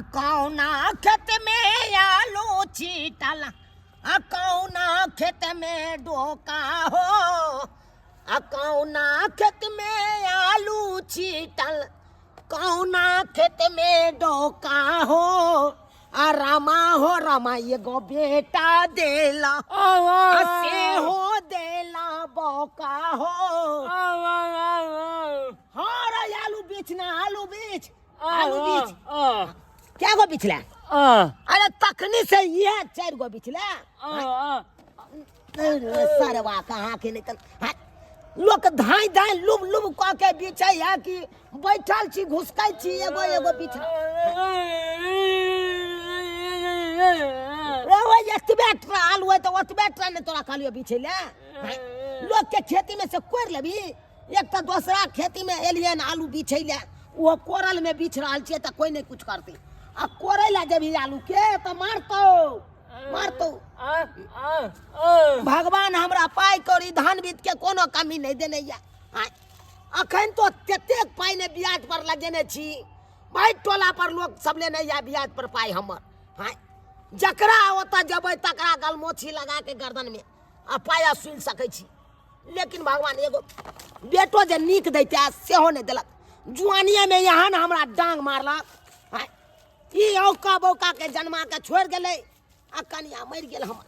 आ कौना खेत में आलू छीटल, आ कौना खेत में डोका हो, आ कौना खेत में आलू छीटल, कौना खेत में डोका हो, आ रामा हो रामा एगो बेटा देला, आ से हो देला बौका हो। हाँ रे आलू बीछ ना, आलू बीछ, आलू बीछ। क्या गो बिछला? अरे तखनी से ये चार गो बिछला। सरवा कहाँ के निकल। हाँ, लोक धाई धाई लुब लुब कऽ के बिछै है कि बैठल छी घुसकै छी एगो एगो बिछा। रे ओइ एतबे टा आलू है तऽ ओतबे टा ने तोरा कहलियौ बिछै लए। हाँ, लोक के खेती में से कोरि लेबही। एक तऽ दोसरा खेती में एलियै हन आलू बिछै लए, ओहो कोरल में बिछ रहल छियै तऽ कोइ नहि कुछ करतै। आ कोरै लए जेबही आलू के तऽ मारतौ मारतौ। भगवान हमरा पाइ कौड़ी धन बीत के कोनो कमी नहि देने यऽ। आँय, अखन तो ततेक पाइ नहि ब्याज पर लगेने छी, भाइ टोला पर लोक सब लेने यऽ ब्याज पर पाइ हमर। आँय, जकरा ओतऽ जेबै तकरा गलमोछी लगा के गर्दन में आ पाइ असुलि सकै छी। लेकिन भगवान एगो बेटो जे नीक दैते सेहो नहि देलक। जुआनिएमे एहन हमरा डांग मारलक। आँय, ई औका बौका के जन्मा के छोड़ि गेलै आ कनिया मरि गेल हमर।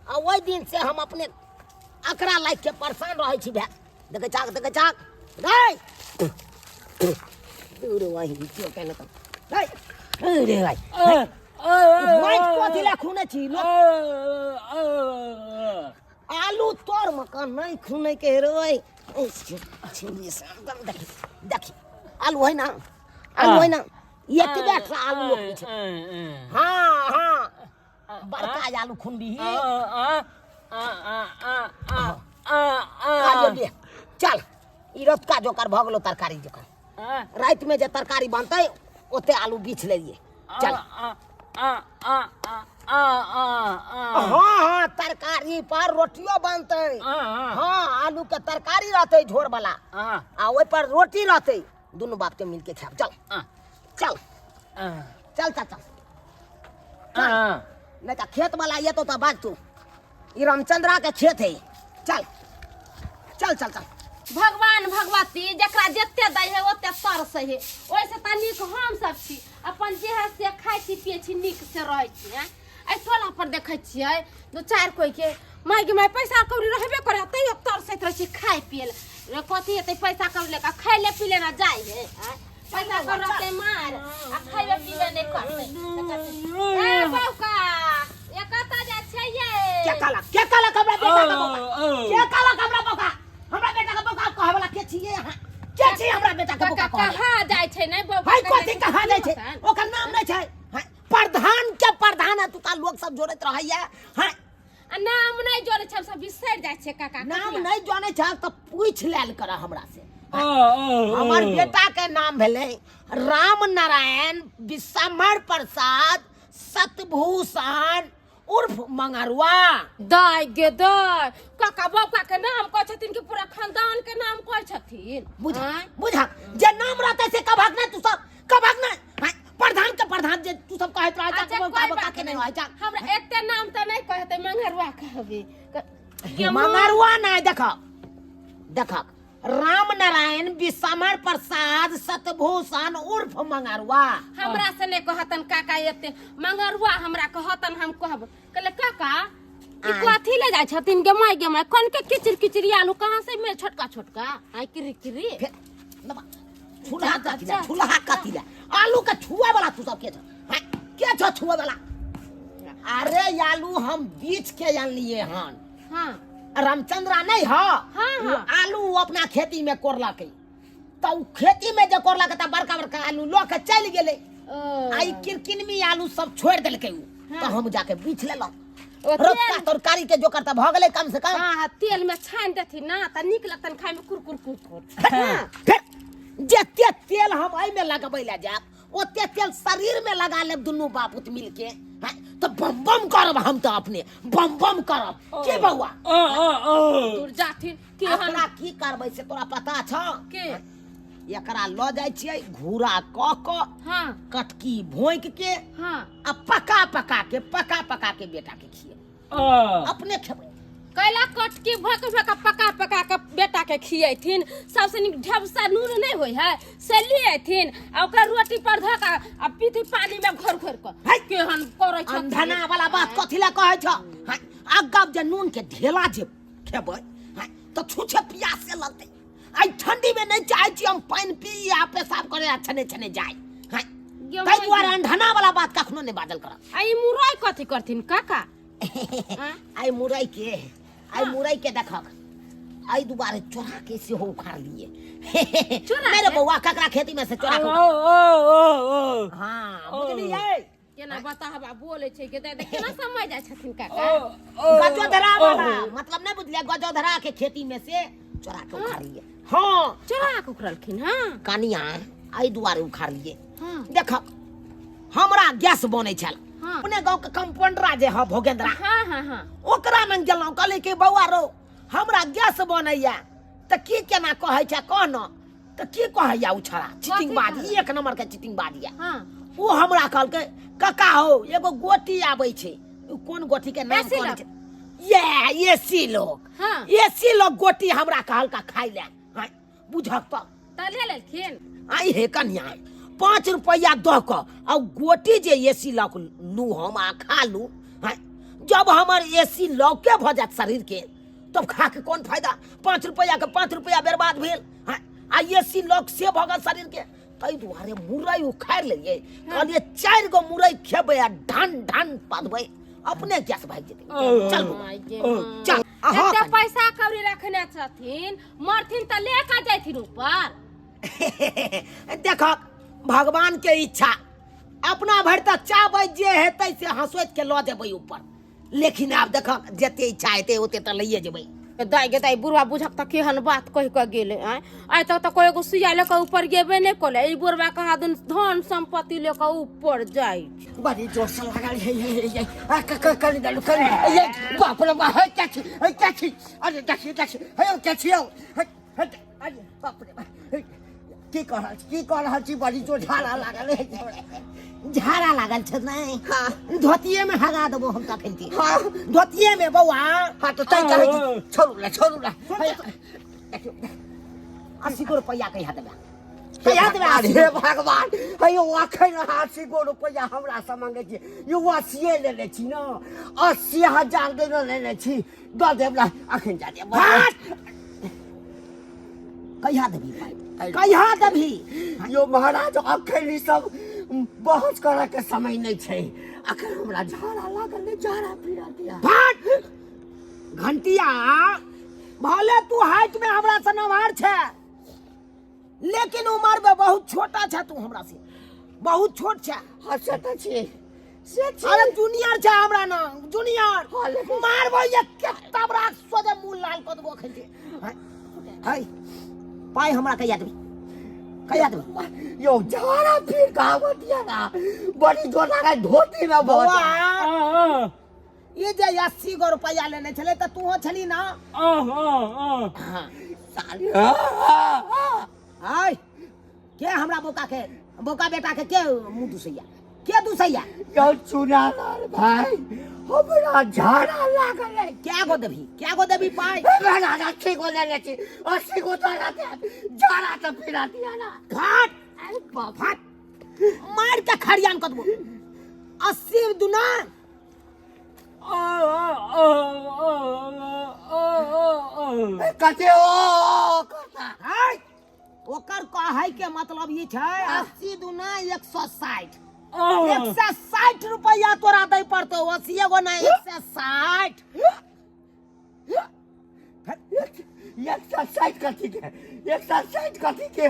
आ ओहि दिन से हम अपने अकरा लागि के परेशान रहै छी। भाय देखै छाक, देखै छाक रे दूर वही केओ केने तऽ रे रे भाइ माटि कथी लए खुनै छी लोक? आलू तोर मकान नहीं खुने के रे। देखी देखी आलू है ना, आलू है ना, एतबे टा आलू लोक छै। हाँ हाँ बड़का आलू खुनबी। चल ई रतका जोकर भऽ गेलो तरकारी जोकर। राति में जे तरकारी बनतै ओते आलू बीछ लेलिए। चल हाँ हाँ तरकारी पर रोटियो बनतै। हाँ आलू के तरकारी रहतै झोर वाला आ ओहि पर रोटी रहतै, दुनू बाप के मिलके खायब। चल चल चल चल चल, नहीं तो खेत वाला ये तो बाज तू, ई रामचंद्रा के खेत है। चल चल चल चल। भगवान भगवती जकरा जते दै है ओते तरसै है, ओहिसँ तऽ नीक हम सब छी। अपन जे है से खाइ छी पियै छी, नीक से रहै छी। हैं एहि टोला पर देखै छियै दू चारि कोइ के माय गे माय पैसा कौड़ी रहबे करे तैयो तरसैत रहै छी खाय पियै लए। रे कथी हेतै पैसा कौड़ी लए कऽ खाय ले पी ले ना जाइ है। आँय, पैसा कौड़ी रहतै मार आ खैबे पीबे नहि करतै। ए बौका, ए कतऽ जाइ छियै ये? के कहलक, के कहलक हमरा बेटा के बौका? के कहलक हमरा बौका? हमरा बेटा के बौका कहै वाला के छियै अहाँ? के छी हमरा बेटा के बौका कहै? कहाँ जाइ छै नै बौका? भाई कथी कहाँ जाइ छै? ओकर नाम नहि छै। हाँ, प्रधान के प्रधान एतुका लोक सब जोड़ैत रहैया। हाँ आ नाम नहि जोड़ै छै, हम सब बिसरि जाइ छियै काका। नाम नहि जानै छै तऽ पूछि लेल कर हमरा से। हमर बेटा के नाम भेलै राम नारायण विश्वम्भर प्रसाद सतभूषण उर्फ मंगरुआ। दाय गे दाय, काका बौका के नाम कहै छथिन कि पूरा खानदान के नाम कहै छथिन? बुझ बुझ, जे नाम रहतै से कभक नहि, तू सब कभक नहि। हाँ, प्रधान के प्रधान जे तू सब कहैत रहै अच्छा, छै, बौका कोई बौका बात के नहि नहि। रहै छै। हमरा एते नाम तऽ नहि कहतै, मंगरुआ कहबै। मंगरुआ नहि, देखक देखक राम नारायण विश्वम्भर प्रसाद सतभूषण उर्फ मंगरुआ। हमरा से नहि कहतन काका एते मंगरुआ, हमरा कहतन हम कहब। कहले काका ई आँय। कथी ले जाइ छथिन गे माय गे माय, कोन के किचिर किचिर आलू कहाँ से मिल छोटका छोटका आइ किरी किरी? फेर लबा, छुलहा कथी ले, छुलहा कथी ले, आलू के छुए वाला तू सब के छ? हाँ, के छ छुए वाला? अरे आलू हम बीछ के आनलिए हन। हाँ। रामचंद्रा नहीं ह? हाँ, वो हाँ। आलू वो अपना खेती में कोरलकै, तऽ उ खेती में जे कोरलकै तऽ बड़का बड़का आलू लऽ के चलि गेलै। ओ। आ ई किरकिनमी आलू सब छोड़ि देलकै उ, हाँ। तऽ हम जाके बीछ लेलहुँ। ओ रतका तेल- तरकारी के जोकर तऽ भऽ गेलै कम से कम। हाँ, हाँ, तेल में छानि देथिन ना तऽ नीक लगतन खाय में, कुरकुर कुरकुर। हाँ, फेर जते तेल हम एहिमे लगबै लए जायब ओते तेल शरीर में लगा लेब दुनू बापुत मिलके। हाँ, तऽ बम बम करब हम, तऽ अपने बम बम करब। के बौआ दूर जाथिन कि हम अपना की करबै से तोरा पता छौ? के? एकरा लऽ जाइ छियै घूरा कऽ कऽ, हाँ, कटकी भोंकि के, हाँ, आ पका पका के, पका पका के बेटा के खिए, अपने खेबै। कैला कटकी भक भक पका पका के बेटा के खियेथिन? सबसे नीक ढेबसा नून नहीं होय है से लिएथिन आ ओकरा रोटी पर धऽ के आ पीथी पानी में घोर घोर के। है। केहन करै छथिन। अंधना वाला बात कथी लए कहै छ? हाँ, अगब जे नून के ढेला जे खेबै, हाँ, तऽ छुछे प्यास से लगतै। आइ ठंडी में नहीं चाहै छी हम पानि पी आ पेशाब करे आ छने छने जाय। हाँ, ताहि दुआरे अंधना वाला बात कखनो नहीं बाजल करब। आ ई मुरई कथी करथिन काका? आइ मुरई के, आइ मुरई के देखक, एहि दुआरे चोरा के सेहो उखाड़ लिए। चोरा मेरे के? बौआ, ककरा खेती में से चोरा के? हाँ, बुझलियै? केना बताहबा बोलै छै के दादा, केना समझ जाइ छथिन काका? गजोधरा वाला मतलब नहीं बुझलियै? गजोधरा के खेती में से चोरा के उखाड़ लिए। हाँ। चोरा के उखड़लखिन? हाँ। कनिया, एहि दुआरे उखाड़ लिए। हाँ। देख, हमरा गैस बनै छल। हाँ। अपने गाँव के कंपाउंडरा जे ह भोगेंद्रा, हाँ हाँ हाँ ओकरा लग गेलहुँ, कहली कि बौआ रो, हमरा गैस बनैया तऽ की केना कहै छै कह न। तऽ की कहैया ओ छड़ा चिटिंगबाज, कहै? एक नंबर के चिटिंगबाज या। हाँ। ओ हमरा कहलकै, कका हो, एगो गोटी आबै छै, उ कोन गोटी के नाम एसी कहने लोक। छै? ये एसी लोग। हाँ। एसी लोग गोटी हमरा कहलका खाइ ले। हाँ, बुझक तऽ। तऽ ले लेलखिन? आई हे कन्या, 5 रुपैआ दऽ कऽ आ गोटी जे एसी लऽ लू हम आ खा लू। हाँ, जब हमर एसी लौके भऽ जायत शरीर के तब खा के कोन फायदा? 5 रुपैआ के 5 रुपैआ बर्बाद भेल। हाँ, आ एसी लॉक से भऽ गेल शरीर के। ताहि दुआरे मुरई उखाड़ि लेलियै, कहलियै 4 गो मुरई खेबै आ ढन ढन पदबै, अपने गैस भागि जेतै। चल बौआ, चल अहाँ। एते पैसा कौड़ी रखने छथिन, मरथिन तऽ ले कऽ जैथिन ऊपर। देखक, भगवान के इच्छा, अपना भरि तऽ चाहबै जे हेतै से हंसोति के लऽ जेबै ऊपर, लेकिन आब देखक जते इच्छा हेतै ओते तऽ लैए जेबै। दाइ गे दाइ, बुढ़वा बुझक तऽ केहन बात कहि कऽ गेलै। आँय, आइ तक तऽ कोइ एगो सुइया लऽ कऽ ऊपर गेबे नहि कलै, ई बुढ़वा कहाँ दिन धन संपत्ति लऽ कऽ ऊपर जाइ छै। बड़ी जोर से लागल है, है, है, है। आ, क, क, कनी डालू, कनी। ये, बाप रे बाप, हे, क्या छी, हे, क्या छी? अरे, देखी, देखी, हे, क्या छी, यौ? हे, हे, अरे, बाप रे बाप, हे, की कह रहल छी, की कह रहल छी? बड़ी जोर झाड़ा लागल है। झाड़ा लागल छै? नहि। हाँ। धोतिये में हगा देबो हम तखन के। हाँ। धोतिये में बौआ। हाँ, तो तै कहै छी, छोड़ू ला, छोड़ू ला। हे, देखियौ। 80 गो रुपैआ कहिया देबै? कहिया देबै? भगवान, हे भगवान, हे यौ, अखन अहाँ 80 गो रुपैआ हमरा से मांगै छी? यौ, 80 लेने छी ने, 80,000 देने लेने छी, दऽ देब ला, अखन जा देब। हट! कहिया देबही पाइ? कहिया देबही? यौ महाराज, अखन ई सब बहस करऽ के समय नहि छै, अखन हमरा झाड़ा लागल नै, झाड़ा पीड़ा दिया। फट घंटिया, भले तू हाइट में हमरा से नमहर छै, लेकिन उम्र में बहुत छोटा छै, तू हमरा से बहुत छोट छै। हाँ, से तऽ छी, से छी। अरे जूनियर छै हमरा ना, जूनियर। हाँ, लेकिन- मारबो एक के तबरा सोझे मुंह लाल कऽ देबो अखन के। हाय, पाइ हमरा कहिया देबही? कहिया देबही? यौ, झाड़ा फिर कहावत दिया ना, बड़ी जोर लागल धोती में बहुत। बौआ, ई जे 80 गो रुपैआ लेने छलै तऽ तूहो छली ना? हाँ। साली, हाँ, हाँ, हाँ। हाय, के हमरा बोका के, बोका बेटा के के मुंह दुसैया? के दुसैया? यौ चुनालाल भाई, हमरा झाड़ा लागल है। क्या गो देबही? क्या गो देबही पाइ? हमरा 80 गो लेने छी, 80 गो तो रहते, झाड़ा तऽ फिरा दिया ना। फट अरे बाप, फट, मार के खरियान कऽ देबो। 80 दुना कते ओ करता? हाय, ओकर कहै के मतलब ई छै, 80 दुना 160, 160 रुपैआ तोरा दै पड़तौ, 80 गो नहि, 160। 160 कथी के? 160 कथी के?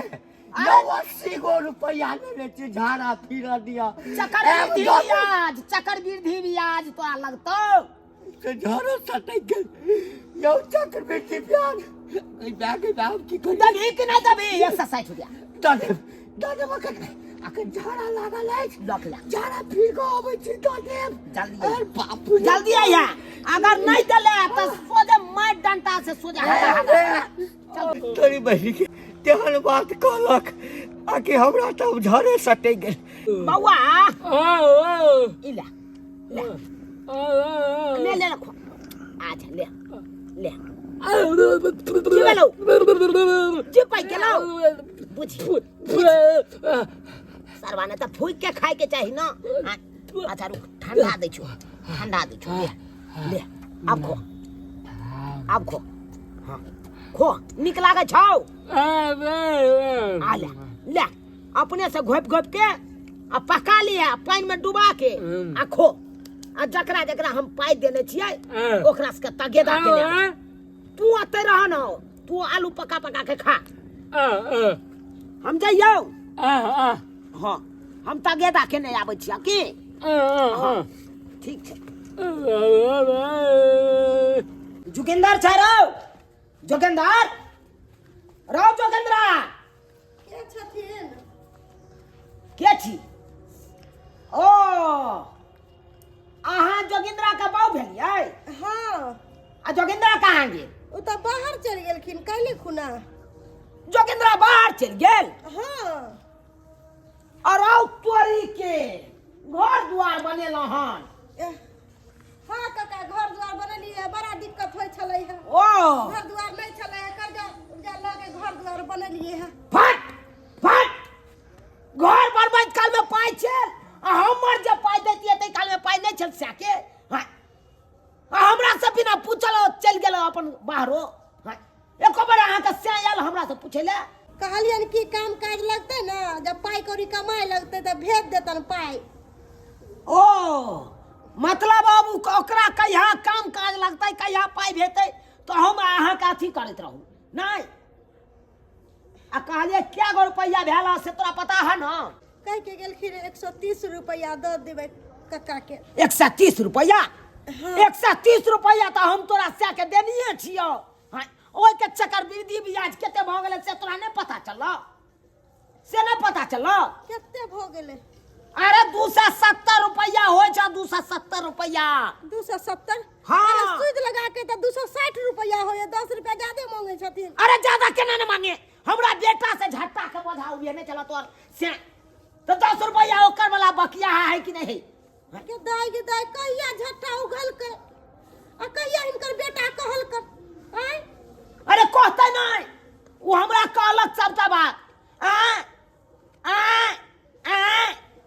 यौ, 80 गो रुपैआ लेने छी, झाड़ा फिर दिया। चक्रवृद्धि ब्याज, चक्रवृद्धि ब्याज तोरा लगतौ। से झाड़ो सटक गेल यौ, चक्रवृद्धि ब्याज। एहि बैग बैग की करी? देबही कि नहि देबही 160 रुपैआ? दऽ देब, दऽ देब। अखन, अखन झाड़ा लागल अछि। लऽ ले। झाड़ा फिर कऽ अबै छी, दऽ देब। जल्दी। अरे बाप रे। जल्दी आइया, अगर नहीं देले तऽ सोझे मारि डंटा से सोझे हटा हटा। तोरी बहिनी के तेहन बात कहलक आ कि हमरा तऽ झरे सटि गेल। बौआ, ई ले ले ले ले रखो। अच्छा ले ले, की भेलौ? जी पाइ गेलौ? बुझी सरवा ने तऽ फूकि के खाय के चाही ना। अच्छा रुक, ठंडा दै छौ, ठंडा दै छौ। ले ले, आब खो, आब खो। हाँ खो, नीक लागै छौ? आ ले ले, अपने से घोपि घोपि के आ पका लिया, पानि में डुबा के आ खो। आ जकरा जकरा हम पाइ देने छियै ओकरा सबके तगेदा के ले। तू अतै रह न, तू आलू पका पका के खा। हम जइयौ? हाँ, हम तगेदा के नहि आबै छियै की? हाँ, ठीक छै। जोगिंदर छै रौ, जोगिंदर रौ, जोगिंद्रा। के छथिन? के छी? ओ अहाँ जोगिंद्रा के बाऊ भेलियै? हाँ। आ जोगिंद्रा कहाँ गेल? ओ तऽ बाहर चलि गेलखिन काल्हि खुना। जोगिंद्रा बाहर चलि गेल? हाँ। और आउ तोरी के घर दुआर बनेलहुँ हन? एह, हाँ काका, घर दुआर बनेलियै, बड़ा दिक्कत होइ छलै है। ओ घर दुआर नहि छलै है, कर्जा उर्जा लऽ के घर दुआर बनेलियै है। फट फट, घर बनबैत काल में पाइ छल आ हमर जे पाइ दैतियै ताहि काल में पाइ नहि छल सएके। हाँ, आ हमरा से बिना पूछल चलि गेल अपन बाहरो। हाँ, एको बेर अहाँके सएह आयल हमरा से पूछै लए? कहलियनि कि काम काज लगतै ने, जब पाइ कौड़ी कमाए लगतै तऽ भेज देतनि पाइ। ओ मतलब अब ओकरा कहिया काम काज लगतै, कहिया पाइ भेटतै, तऽ हम अहाँके अथी करैत रहू नहि? आ कहलियै कै गो रुपैआ भेल से तोरा पता है न? कहि के गेलखिन 130 रुपैआ दऽ देबै कक्का के। 130 रुपैआ? 130 रुपैआ तऽ हम तोरा सएह के देनिये छियौ। हाँ, ओहिके चक्रवृद्धि ब्याज कते भऽ गेलै से तोरा नहि पता चलल? से नहि पता चलल? कते भऽ गेलै? अरे 270 रुपैआ होइ छै, 270 रुपैआ। 270? हाँ। अरे सूद लगा के तऽ 260 रुपैआ होइए, 10 रुपैआ ज्यादे मांगै छथिन। अरे ज्यादा केना ने मांगे, हमरा बेटा से झट्टा के बोझा उबे चला तोर से तो 10 रुपैआ ओकर वाला बकिया है कि नहीं? के दाई के दाई, कहिया झट्टा उघलकै आ कहिया हिनकर बेटा कहलकै? आँय? अरे कहते नहीं, वो हमरा कहलक सबटा बात। आ आ आ आ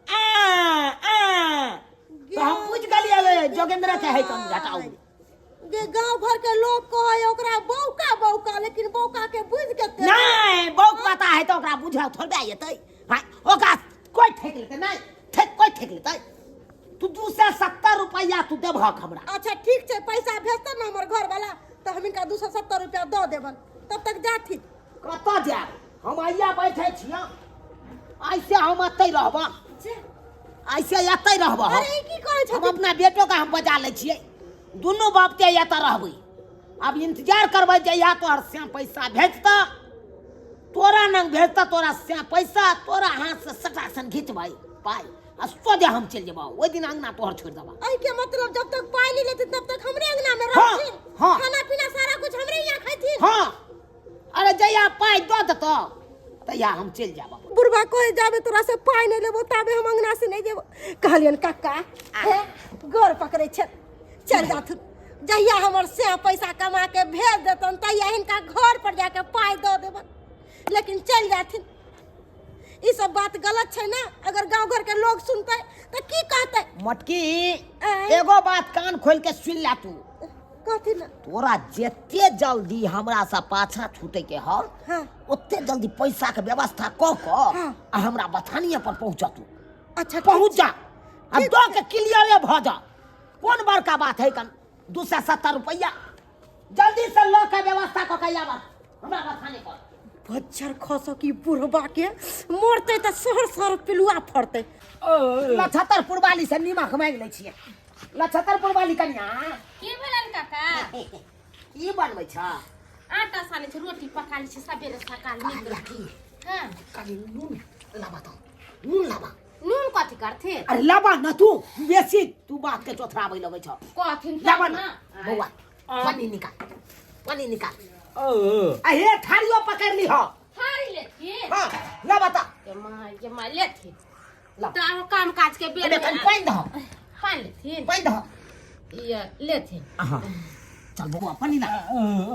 आ तो हम पूछ गेलियै जोगेंद्र के है कम झटा उगले। गे गांव घर के लोग कहे ओकरा बौका बौका, लेकिन बौका के बुझ के नहीं बौक पता है तो ओकरा बुझल थोड़बे एतै। हाँ, ओकरा कोई ठेक लेतै नहीं, ठेक कोई ठेक लेतै? तू 270 रुपैआ तू देबहक हमरा। अच्छा ठीक छै, पैसा भेजतन ने हमर घर वाला तऽ हम हिनका 270 रुपया दऽ देबन, तब तक जाथिन। कतऽ जायब हम? आइया बैठे छियै, ऐसे हम एतै रहब, ऐसे एतै रहब हम। अरे ई की करै हम छथिन? अपना बेटो के हम बजा लै छियै, दुनू बाप के एतऽ रहबै। आब इंतजार करबै जहिया तोहर से पैसा भेजतऽ, तोरा नंग भेजतऽ तोरा से पैसा, तोरा हाथ से सटासन घिचबै पाइ आ सोझे हम चलि जेबौ, ओहि दिन अंगना तोहर छोड़ि देबा। एहि के मतलब जब तक पाइ नहीं लेथिन तब तक हमरे अंगना में हाँ, रहथिन? हाँ। खाना पीना सारा कुछ हमरे यहाँ खैथिन? हाँ। अरे जहिया पाइ दऽ देतौ तहिया हम चलि जायब। बुढ़बा कहे जाबे तोरा से पाइ नहीं लेबो ताबे हम अंगना से नहीं जेबो। कहलियन कक्का हे गोर पकड़े छै, चल जाथुन, जहिया हमर से पैसा कमा के भेज देतन तहिया हिनका घर पर जाके पाइ दऽ देबन, लेकिन चल जाथिन। ई सब बात गलत छै ने, अगर गांव घर के लोग सुनते तऽ की कहते? मोटकी, आँय? एगो बात कान खोल के सुन ले तू। कहथिन ने। तोरा जते जल्दी हमरा से पाछा छूटे के हौ, हाँ। ओते जल्दी पैसा के व्यवस्था कऽ कऽ हाँ। आ हमरा बथानिए पर पहुँच तू। अच्छा, पहुँच जा आ ठीक दऽ के क्लियरे भऽ जा। कोन बड़का बात है कन 270 रुपैआ जल्दी से लऽ के व्यवस्था कऽ के आबऽ हमरा बथाने पर। बज्जर खसो की बुढ़बा के मरते तऽ सहर सहर पिलुआ फड़ते। लछतरपुर वाली से नीमक मांगि लै छियै। लछतरपुर वाली कनिया। की भेलन काका? की बनबै छ? आटा सानै छै, रोटी पका लै छै सबेरे सकाल। नीक कहलिया की? हाँ। कनि नून लाबा तऽ, नून लाबा। नून कथी करथिन? अरे लाबा न तू, बेसी तू बात के चोथराबै लगै छ। कहथिन तब लाबा न ना। बौआ, पानी निकाल, पानी निकाल। आ हे थारियो पकड़ ली हो। थारी ले। लेथिन। हाँ ला बता। के माय के माय लेथिन। ला। तऽ अहाँ काम काज के बेर एमे कनि पानि दह। पानि लेथिन। पानि दह। ये लेथिन। हाँ चल बौआ पानि ला,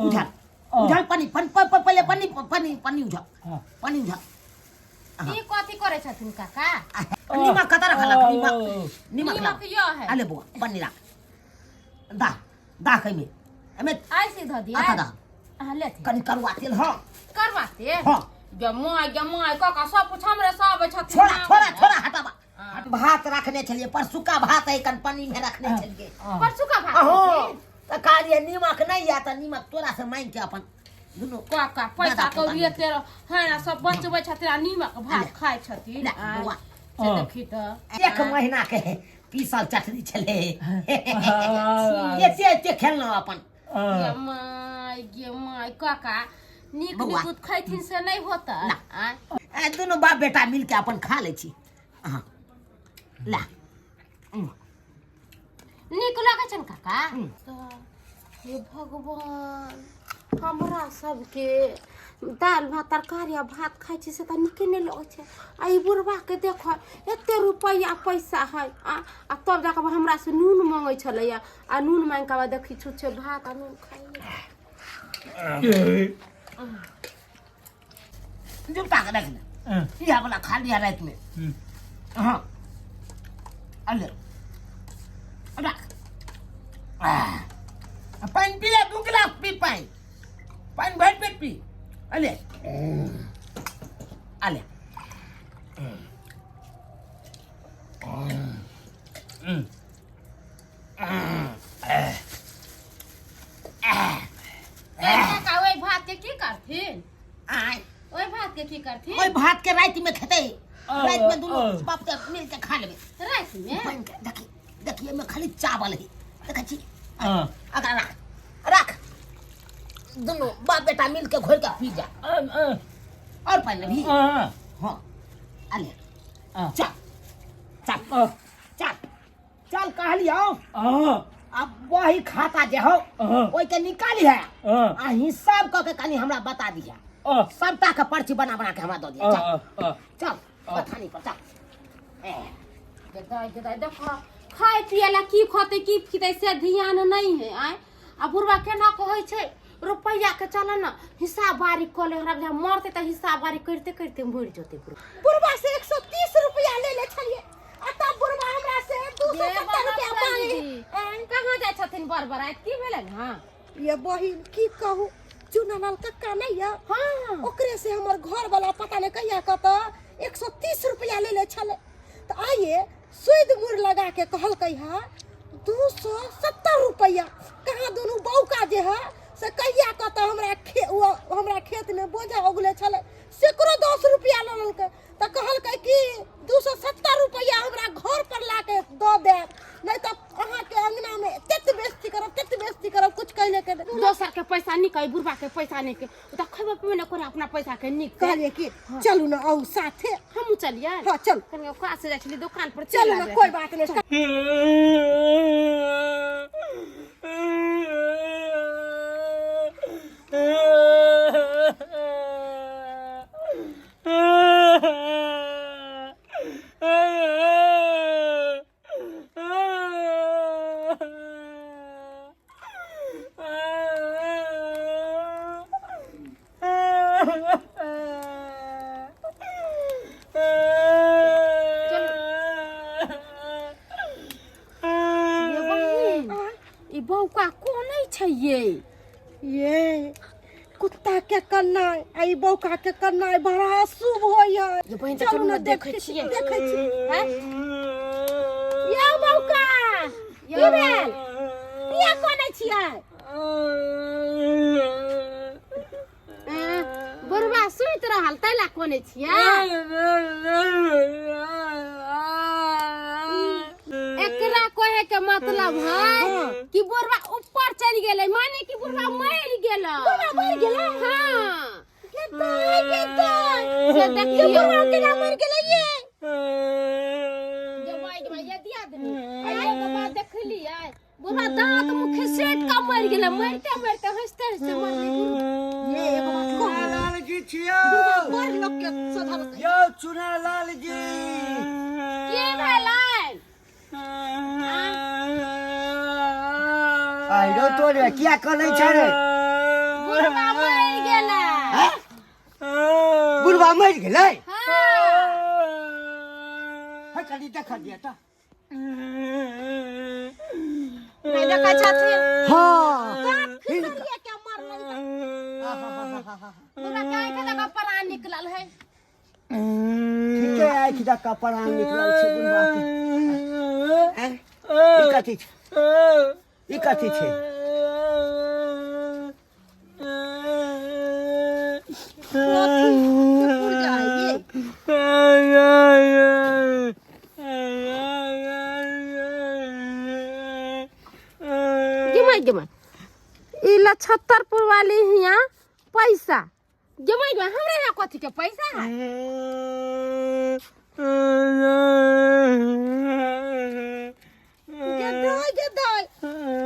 उझल उझल पानि, पानि पहिले पानि पानि पानि उझल, पानि उझल। ई कथी करै छथिन काका? नीमक कतऽ रखलक? नीमक नीमक ला। नीमक यो है। अले बौआ पानि राख, दा दा एहिमे एहिमे ऐसे धऽ दियै। अच्छा दा। अहाँ लेथिन। कनि करुआ तेल। हाँ करवा तेल। हाँ। गे माय गे माय काका सब कुछ हमरे से आबै छथिन। छोड़ा छोड़ा छोड़ा हटाबा। हाँ। भात रखने छलियै, परसुका भात है, कन पानी में रखने छलियै। परसुका भात अहो छथिन? तऽ कहलियै नीमक नहि यऽ तऽ नीमक तोरा से मांगि के अपन दुनू काका पैसा दादा कौड़ी पोता। एते है ना सब बचबै छथिन आ नीमक भात खाइ छथिन। ले, आँय, बौआ। से देखी तऽ एक महीना के पीसल चटनी छलै, एते एते खेललहुँ अपन। गे माय गे माय काका नीक बौआ। निकुत खैथिन से नहि होतै। ना। आँय ए, दुनू बाप बेटा मिल के अपन खा लै छी। हाँ ला। नीक लगै छनि काका? तऽ हे भगवान, हमरा सबके दालि भात तरकारी आ भात खाइ छी से तऽ नीके नहि लगै छै, आ ई बुढ़बाके देख एते रुपैआ पैसा है आ तब जाकऽ हमरा से नून मांगै छलैया, आ नून मांगि कऽ देखी छुच्छे भात आ नून खाइ। जुमटा के रख ले, इएह वाला खा लिया राति में। हाँ अले रख, पानि पी ले, 2 गिलास पी पानि, पानि भरि पेट पी। अले अले। काका ओहि भात के की करथिन? आय ओहि भात के की करथिन? ओहि भात के राति में खेतै, राति में दुनू बाप के मिल के खा लेबै राति में। पानि के देखी देखी, एहिमे खाली चावल है, देखै छी? अगर राख राख, दुनू बाप बेटा मिल के घोर के पी जा। और पानि लेबही? हाँ अले चल चल चल चल, कहलियौ अब वही खाता जे हो ओहि के निकाली है आ हिसाब कऽ के कनि हमरा बता दिहा, सबटा के पर्ची बना बना के हमरा दऽ दिहा। चल चल बथानी पर चल। ए, गदाय गदाय देखो खाय पिए ला की खते की पीते से ध्यान नहीं है। आय आ बुढ़वा केना कहै छै रुपैआ के चल न हिसाब बारी कऽ ले, हमरा बुझा मरते तऽ हिसाब बारी करिते करिते मरि जेतै बुढ़वा। बुढ़वा से 130 रुपया ले ले छलिए आ तब बुढ़वा हमरा से 270 रुपया मांगे। कहाँ जाइ छथिन बड़बड़ाइत, की भेलनि हँ? ये बहिन की कहू, चुनालाल कक्का नहीं है? हाँ। ओकरे से हमर घर वाला पता नहीं कहिया कत 130 रुपया ले ले छले, तो आइए सुद मुर लगा के कहलकै है 270 रुपया। कहाँ दुनू बौका जे है से कहिया कत हमरा खे हमरा खेत में बोझा उगले छले, सेकरो 10 रुपया लऽ लेलकै, तऽ कहलकै कि 270 रुपया हमरा घर पर ला के दऽ देब, नहीं तऽ अहाँके अंगना में एतेक बेइज्जती करब, एतेक बेइज्जती करब, कुछ कहले के नहि। दोसर के पैसा निक है, बुढ़बा के पैसा निक, ओ तऽ खैबो पीबो नहि करे अपना पैसा के निक। कहलिए कि चलू ना आउ साथे। हमहूँ चलिए। हाँ चल। कनि ओकरा से जाइ छली दुकान पर। चलू ना, कोई बात नहीं। ये बहिन, ई बौका कोन छै ये? ये कुत्ता के कन्नाइ आ ई बौका के कन्नाइ बड़ा अशुभ होइ है। ये बहिन तऽ चलू चलू ने ने देखै देखै छियै। छियै। देखै छियै। हैं? ये बौका की भेल, किया कनै छियै? एँ, बुढ़बा सुति रहल तै ला कोने छियै? एकरा कहे के मतलब है कि बुढ़बा ऊपर चलि गेलै, माने कि बुढ़बा मरि गेलै। बुढ़बा मरि गेलै? हाँ। गे दाइ, गे दाइ। से देखियौ। ये बुढ़बा केना मरि गेलै ये? गे माय गे माय, ये दिया दनी। आ एगो बात देखलियै, बुढ़बा दांत मुख सेट का मरि गेलै, मरिते मरिते हँसते हँसते मरलै बुढ़बा। ये एगो बात कहू। लाल की छियौ? बड़ लोक के सधल। यौ चुना लाल जी, की भेलै? आइरो तोरे किया कनै छै रे? बुढ़बा मरि गेलै। हैं? बुढ़बा मरि गेलै? हाँ। है, कनि देख दिअ तऽ। नहि देखै छथिन? हाँ। खिसलिए के मरलै। बुढ़बा के आँखि दऽ कऽ प्राण निकलल है। ठीके, आँखि दऽ कऽ प्राण निकलल छै बुढ़बा के। हैं? ई कथी छै? ई कथी छै? पुर्जा है ये। गिमाय गिमाय, ई लछत्तरपुर वाली हियाँ पैसा। गिमाय गिमाय, हमरा यहाँ कथी के पैसा है? गेदाय गेदाय,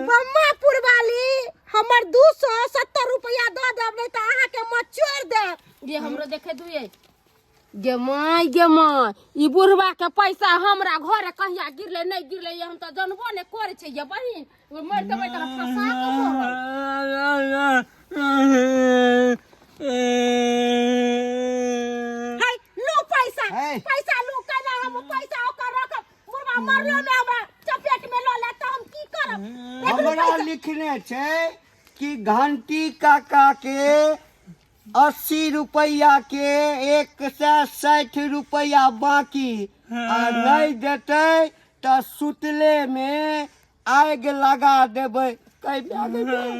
बम्मापुर वाली, हमर 270 रुपया दऽ देब, नहीं तऽ अहाँके मचोड़ि देब। गे, हमरो देखे दुए। गे माय, गे माय, ई बुढ़वा के पैसा हमरा घरे कहिया गिरले नहि गिरले, ये हम तऽ जानबो नहि करै छै। ये बहिन, ओ मरिते मरिते फंसा के मरल। है, लू पैसा। है। पैसा लू। केना हम पैसा ओकर रखब? बुढ़वा मरलो में हमरा चपेट में लऽ लेत तऽ हम की करब? रख लू हमरा पैसा। लिखने छै कि घंटी काका के 80 रुपैआ के 160 रुपैआ बाकी आ नहि देतै तऽ सुतले मे आगि लगा देबै। कहि आगि देबै?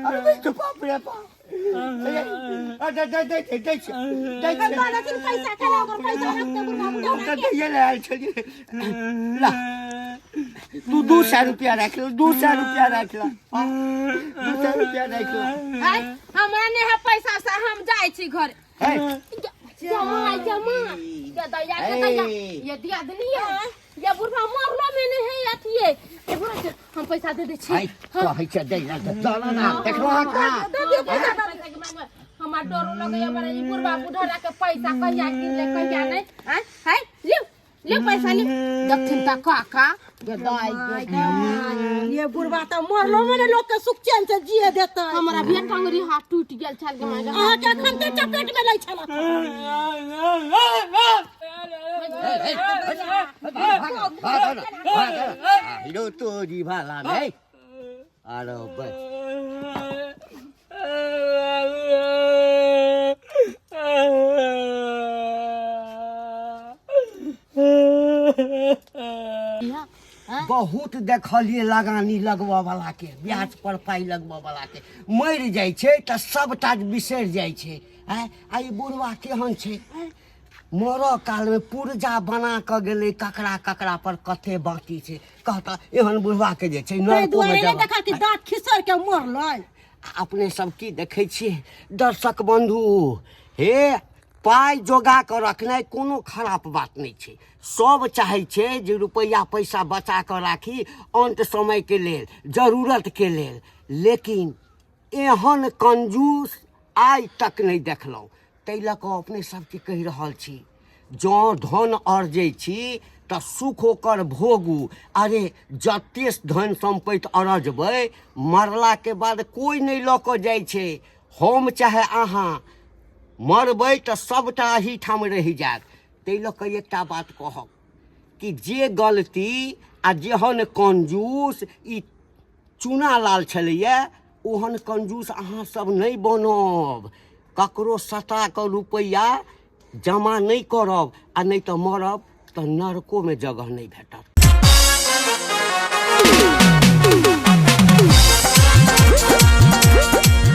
अरे भाई, तो बाप रे बाप। अरे दै दै दै दै छै, दै छै। दऽ देथिन पैसा। केना ओकर पैसा रखतै बुढ़वा? हम तऽ दैये लए आयल छलियै। ला, तू 200 रुपया राखि ले, 200 रुपया राखि ले, 200 रुपया राखि ले। है, हमरा नहि है पैसा से, हम जाइ छी घर। है। जमा जमा, ये दैया के दैया, ये दियादनी है, ये बुढ़वा मरलो में नहीं है अथिए। ये बुढ़वा के हम पैसा दे दै छी। है, कहै छै दै ला, दऽ ना। देखलो हँ का? पैसा के मांगबै, हमरा डरो लगैया बड़ा। ई बुढ़वा बुढ़रा के पैसा कहिया गिरले कहिया नहीं। आँय है, लिउ लिउ, पैसा लिउ। देखथिन तऽ काका, ये दाइ गे दाइ। ये बुढ़वा तऽ मरलो मने लोक के सुख चैन से जिए देतै। हमरा भी टंगरी हाथ टूटि गेल छल गे माय गे। अहाँके एखन के चपेट में लै छल। हीरो तोरी भाला नहीं अरे बस। बहुत देखलिए लगानी लगबऽ वाला के, ब्याज पर पाइ लगबऽ वाला के, मरि जाइ छै तऽ सबटा बिसरि जाइ छै। आँय, आ ई बुढ़वा केहन छै? आँय, मरऽ कालमे पुर्जा बना कऽ गेलै, ककरा ककरा पर कते बाकी छै। कहता एहन बुढ़वा के जे छै ताहि नरकोमे दुआरे नहि जगह। देखा कि दाँत खिसर के मरलै। अपने सब की देखै छियै दर्शक बंधु? हे, पाइ जोगा कऽ रखनाइ कोनो खराब बात नहि छै। सब चाहै छै जे रुपैआ पैसा बचा कऽ राखी अन्त समयके लेल, जरूरतके लेल। लेकिन एहन कंजूस आइ तक नहि देखलहुँ। ताहि लऽ कऽ अपने सबके कहि रहल छी, जँ धन अरजै छी तऽ सुख ओकर भोगू। अरे, जते धन सम्पत्ति अरजबै, मरलाके बाद कोइ नहि लऽ कऽ जाइ छै। हम चाहे अहाँ मरबै तऽ सभटा एहीठाम रहि जायत। ताहि लऽ कऽ एकटा बात कहब कि जे गलती आ जेहन कंजूस ई चूना लाल छलैए, ओहन कंजूस अहाँ सब नहि बनब। ककरो सता कऽ रुपैआ जमा नहि करब, आ नहि तऽ मरब तऽ नरकोमे जगह नहि भेटत।